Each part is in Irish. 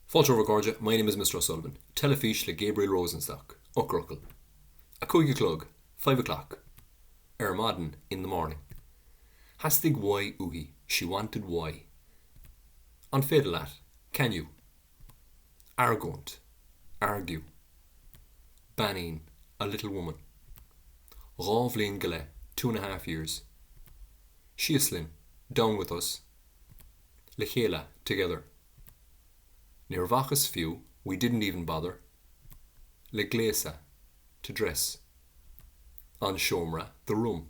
Fáilte romhaibh a chairde, my name is Mr O'Sullivan. Teilifís le Gabriel Rosenstock. Eochairfhocal. 5 a chlog, 5 o'clock. Ar maidin, in the morning. Theastaigh Y uaithi, she wanted Y. An féidir leat? Can you? Argóint, argue. Beainín, a little woman. 2 bhliain go leith, 2 and a half years. Síos linn, down with us. Le chéile, together. Níor bhacas fiú, we didn't even bother. Le gléasadh, to dress. An seomra, the room.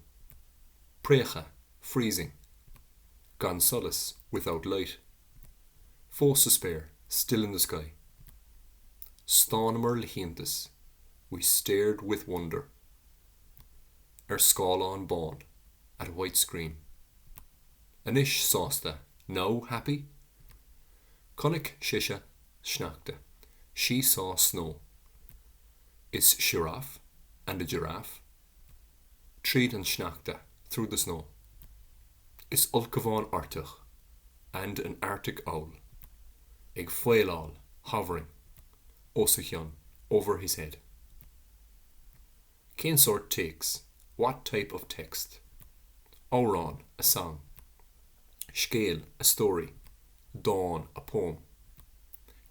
Préachadh, freezing. Gan solas, without light. Fós sa spéir, still in the sky. Stánamar le hiontas, we stared with wonder. Ar scáileán bán, at a white screen. Anois sásta, now happy? Chonaic sise sneachta, she saw snow. Is sioráf, and a giraffe. Tríd an sneachta, through the snow. Is ulchabhán Artach, and an arctic owl. Ag faoileáil, hovering. Os a chionn, over his head. Cén sórt téacs, what type of text? Amhrán, a song. Scéal, a story. Dán, a poem.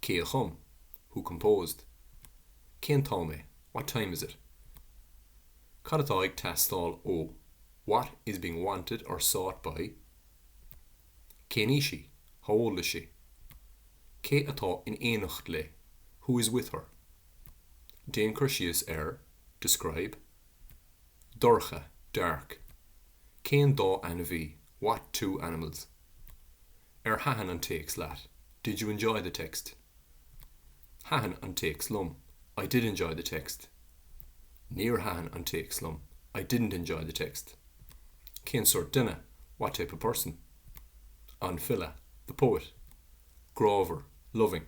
Cé a chum, who composed? Cén t-am é, what time is it? Cad atá ag teastáil ó, what is being wanted or sought by? Cén aois í, how old is she? Cé atá in éineacht léi, who is with her? Déan cur síos ar, describe. Dorcha, dark. Cén dá ainmhí, what two animals? Ar thaitin an téacs leat, did you enjoy the text? Thaitin an téacs liom, I did enjoy the text. Níor thaitin an téacs liom, I didn't enjoy the text. Cén sórt duine, what type of person? An file, the poet. Grámhar, loving.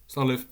Slán libh!